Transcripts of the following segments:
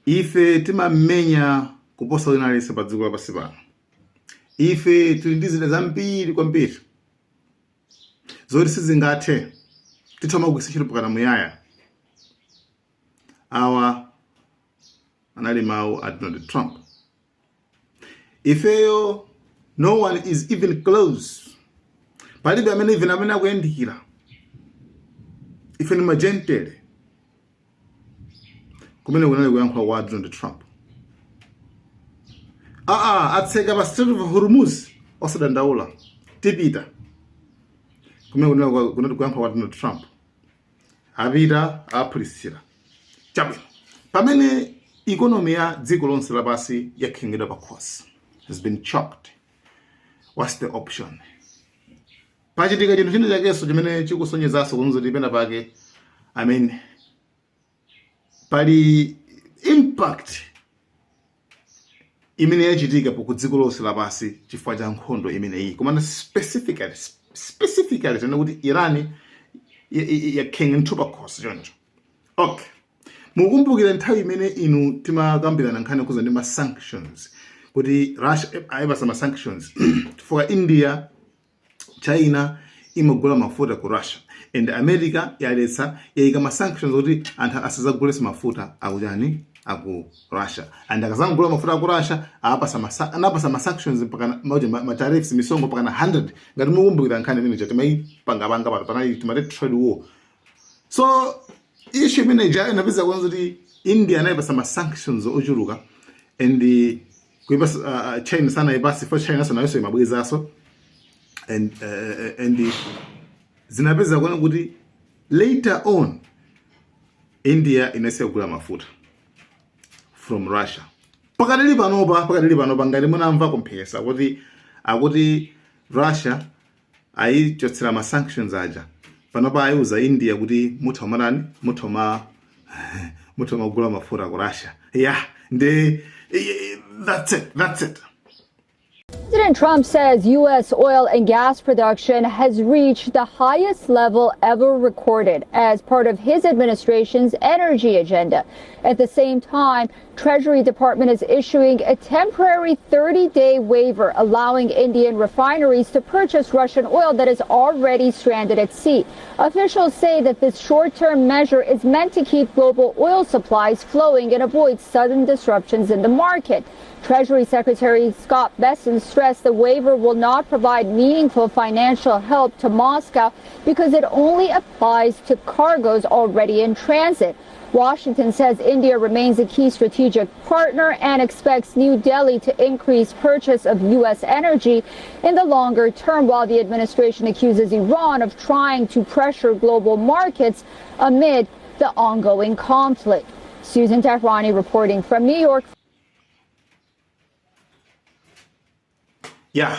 Ife timamenya kuposa wina aliyense pa dziko lapansi pano. Ife tili ndi zida zambiri kwambiri zoti sizingathe, titha kumagwiritsa ntchito mpakana muyaya. Awa anali mawu a Donald Trump. Ifeyo, no one is even close, palibe amene even amene akuyandikira. Ife ni majentere. Kumene kunali kuyankhula kwa Donald Trump. Aa, atseka pa Strait of Hormuz, osadandaula, tipita. Kumene kunali kuyankhula kwa Donald Trump. Apita aphulisira. Chabwino, pamene economy ya dziko lonse lapansi yakhengedwa pakhosi, has been choked, what's the option? Pachitika chinthu china chakenso chimene chikusonyezanso kunza kuti pena pake, I mean, pali impact imene yachitika ku dziko lonse lapansi chifukwa cha nkhondo imeneyi. Komano specifically tena kuti Iran yakhenga nthu pakhosi choncho. Okay, mukumbukire nthawi imene inu timakambirana nkhani kuza ndi ma sanctions, kuti Russia ayipasa ma sanctions chifukwa India, China imagula mafuta ku Russia, and America yaletsa, yayika ma sanctions kuti anthu asazagulese mafuta akuchani, aku Russia, and akazangula mafuta aku Russia apasa anapasa ma sanctions mpaka ma tariffs, misongo mpaka na 100. Ngati mukumbukira nkhani imene timayipangapanga pano, panali timati trade war. So issue imene ija inapeza kwanza kuti India anayipasa ma sanctions ochuluka and kuipasa China sanayipasi, for China sanayonso imabwezaso, and zinapeza kuona kuti later on India inasiya kugula mafuta from Russia. Pakatili panopa, ngati munamva kumphesa kuti akuti Russia ayichotsera ma sanctions aja, panopa ayiuza India kuti mutha umatani, mutha magula mafuta ku Russia. Yeah, ndi that's it, that's it. President Trump says U.S. oil and gas production has reached the highest level ever recorded as part of his administration's energy agenda. At the same time, Treasury Department is issuing a temporary 30-day waiver allowing Indian refineries to purchase Russian oil that is already stranded at sea. Officials say that this short-term measure is meant to keep global oil supplies flowing and avoid sudden disruptions in the market. Treasury Secretary Scott Bessent stressed the waiver will not provide meaningful financial help to Moscow because it only applies to cargoes already in transit. Washington says India remains a key strategic partner and expects New Delhi to increase purchase of U.S. energy in the longer term, while the administration accuses Iran of trying to pressure global markets amid the ongoing conflict. Susan Tehrani reporting from New York. Ya,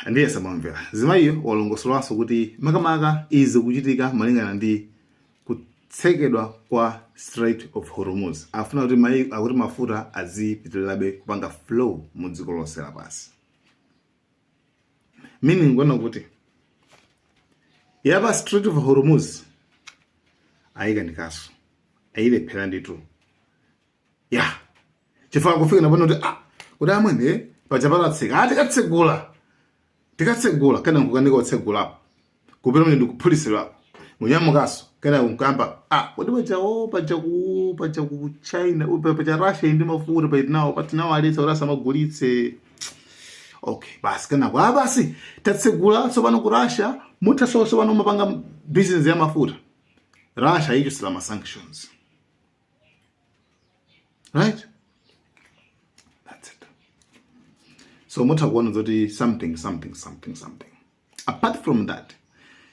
ndiye samamvera. Zimayiyo walongosolanso kuti makamaka izi kuchitika malingana ndi kutsekedwa kwa Strait of Hormuz. Afuna kuti mayi akuti mafuta azipitirirabe kupanga flow mu dziko lonse lapansi, meaning kuona kuti yapa Strait of Hormuz ayikanikaso, ayilephera ndithu ya, chifukwa kufika napano kuti ah, kuti amwene paja patatseka, ah, tikatsegula, tikatsegula, kana nkukanika kutsegulapo, kupita mene ndikuphulisirapo, munyamukaso, kana nkamba, ah, kuti paja o paja ku China, paja Russia ndi mafuta paitinawo patinawo aletsa kuti asamagulitse. Okay, basi, kenako, ah, basi, tatsegula tsopano ku Russia, mutha tsopano mapanga business ya mafuta. Russia ichosera ma sanctions, right? That's it. So mutha kuona zoti something, something, something, something. Apart from that,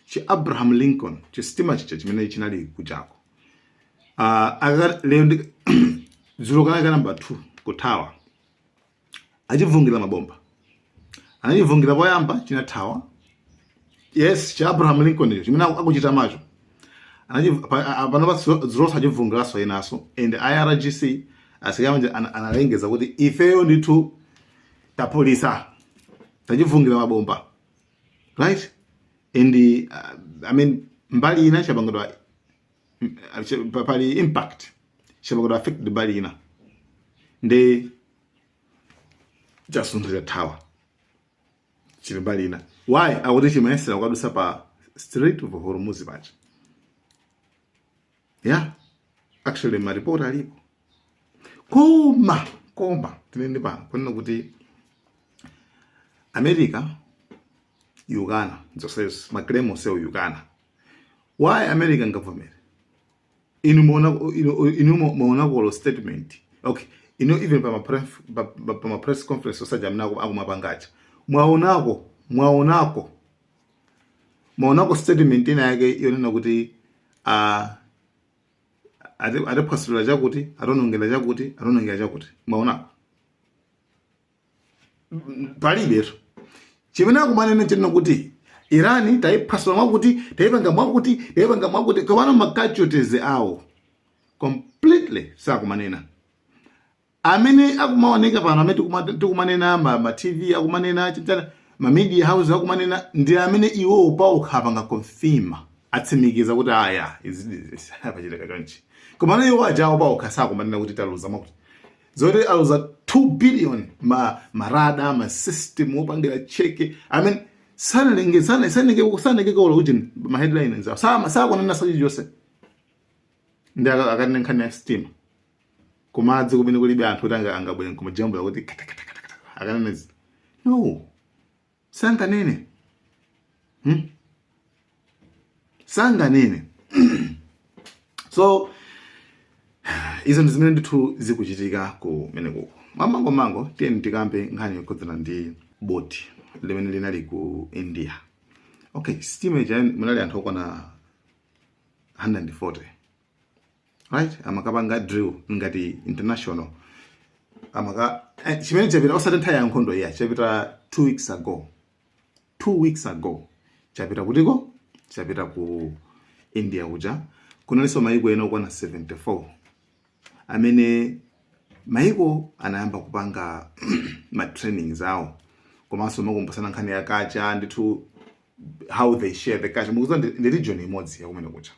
chi Abraham Lincoln, chisitima chicha chimene chinali kuchako, lero ndi dzulo kanali ka number 2 kuthawa, achivungira mabomba. Anachivungira poyamba, chinathawa. Yes, cha Abraham Lincoln icho chimene akuchita macho. Pano dzuloso achivungiranso enaso, and IRGC asikamanje analengeza kuti ifeyo ndithu taphulisa, tachivungira mabomba, right? And I mean, mbali ina chapangidwa, pali impact. Chapangidwa affect mbali ina ndi chasuntha, chathawa, chili mbali ina. Why? Akuti chimayesera kukadusa pa Strait of Hormuz paja. Yeah, actually maripoti alipo, koma tinene pano kunena kuti America yukana zonsezo, ma claim onsewo yukana. Why American government? Inu muona, inu muona kolo statement, okay, inu even pama press conference osaja amene akumapangacha, mwaonako statement ina yake yonena kuti atiphwasulira chakuti, atonongera chakuti, atonongera chakuti? Mwaonako? Palibetu. Chimene akumanena chenena kuti Irani tayiphwasula mwakuti, tayipanga mwakuti, tayipanga mwakuti, komano ma casualties awo completely sakumanena. Amene akumaoneka pano, amene tikumanena, ma TV akumanena, chitana ma media house akumanena, ndi amene iwowo paokha apanga confirm, atsimikiza kuti aya, izi pachitika chonchi. Komano iwo ajawo paokha sakumanena kuti taluza mwakuti, zoti aluza 2 billion ma radar, ma system opangira check. I mean, sanalenge sanenge sanenge kola kuti ma headlines awo sakunena chilichonse. Ndi akanena nkhani ya sitima kumadzi kumene kulibe anthu kuti angabwere nkumajambula kuti kata kata kata kata. Akanena izi? No, sanganene, Sanganene. So izo ndi zimene ndithu zikuchitika kumene kuko. Mamangomango, tiyeni tikambe nkhani yokhudzana ndi boti limene linali ku India. Okay, sitima ija munali anthu okwana 140, right? Amakapanga drill ngati international amaka chimene chapita osati nthawi ya nkhondo iya, chapita 2 weeks ago. 2 weeks ago chapita kutiko? Chapita ku India kuja. Kunalinso maiko ena okwana 74 amene maiko anayamba kupanga ma trainings awo, komanso makumbusana nkhani ya culture ndithu, how they share the culture. Mukuziwa ndi region imodzi yakumene kuja,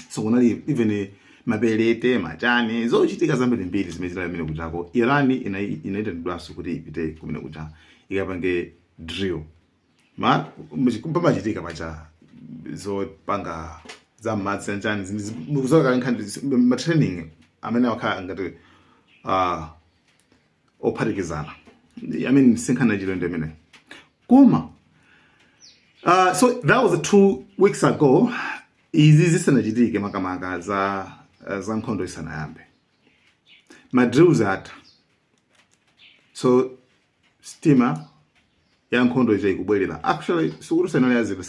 so kunali even mapelete machani, zochitika zambirimbiri zimene zinali kumene kuchako. Iran inayitanidwanso kuti ipite kumene kuja ikapange drill. Ma pamachitika pacha zopanga za madzi anjani, mukuzoka nkhani ma training amene akhala ngati ophatikizana. I mean, sinkhani yachilendo imene. Koma so that was 2 weeks ago, izi zisanachitike, makamaka za nkhondo isanayambe. Ma drills atha, so sitima ya nkhondo ija ikubwerera. Actually, sikuti sanali yazida,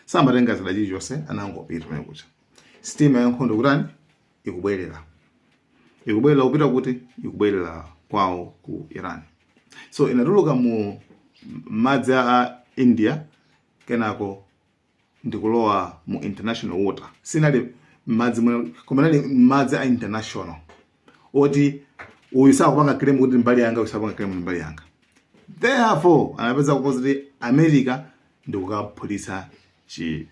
samatenga zida chilichonse, anangopita kumene kuja. Sitima ya nkhondo kutani? Ikubwerera. Ikubwerera kupita kuti? Ikubwerera kwawo ku Iran. So inatuluka mu madzi a India, kenako ndikulowa mu international water. Sinali madzi, koma nali madzi a international oti uyu sakupanga claim kuti mbali yanga, uyu sakupanga claim kuti mbali yanga. Therefore anapeza kuti America ndikukaphulitsa chi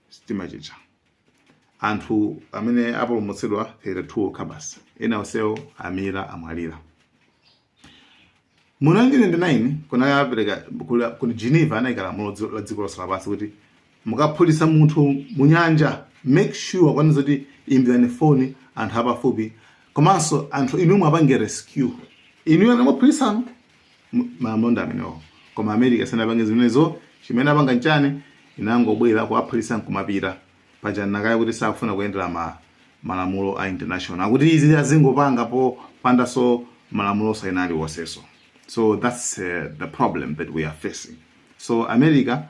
sitima chija. Anthu amene apulumutsidwa 32 okha basi, ena onsewo amira, amwalira. Mu 1999 kunapereka ku Geneva, anayika lamulo la dziko lonse lapansi kuti mukaphulitsa munthu mu nyanja, make sure kwaniza kuti imbirani foni anthu apafupi, komanso anthu inu mwapange rescue inu amene mwaphulitsano. Malamulo ndi amenewo. Koma America sinapange zimenezo. Chimene apanga nchani? Inangobwera kuwaphulitsa nkumapita. Paja nakaya kuti sakufuna kuyendera ma malamulo a international, akuti izi azingopanga po pandaso malamulo osayina aliwonseso. So that's the problem that we are facing. So America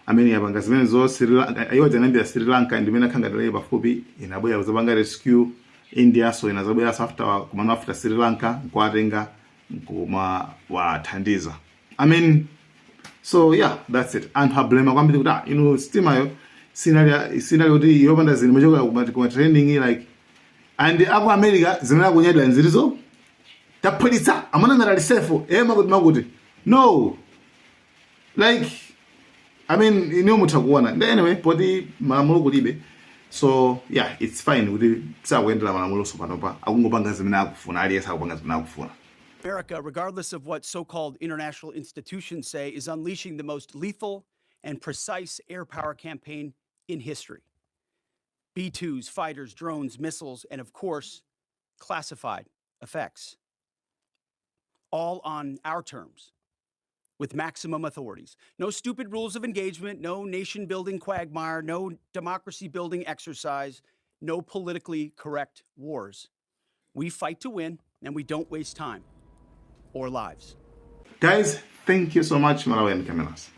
amene yapanga zimenezo, Sri Lanka, iwo janambira Sri Lanka ndimene akhangatirayo pafupi, inabwera kuzapanga rescue. India so inazabweranso after, kumano after Sri Lanka, nkuwatenga nkuma wathandiza. I mean, so yeah, that's it. Anthu ablema kwambiri kuti ah, inu sitimayo sinali kuti yopanda zinthu, machokera kuma training like. And aku America zimene akunyadira nzirizo, taphulitsa, amana ngati ali safe, makuti makuti. No, like, I mean, iniyo mutha kuona. Ndi anyway, poti malamulo kulibe. So yeah, it's fine kuti sakuyendera malamulo panopa, akungopanga zimene akufuna, aliyense akupanga zimene akufuna. America, regardless of what so called international institutions say, is unleashing the most lethal and precise air power campaign in history. B 2s, fighters, drones, missiles, and of course, classified effects. All on our terms, with maximum authorities. No stupid rules of engagement, no nation building quagmire, no democracy building exercise, no politically correct wars. We fight to win, and we don't waste time or lives. Guys, thank you so much. Malawian Cameras.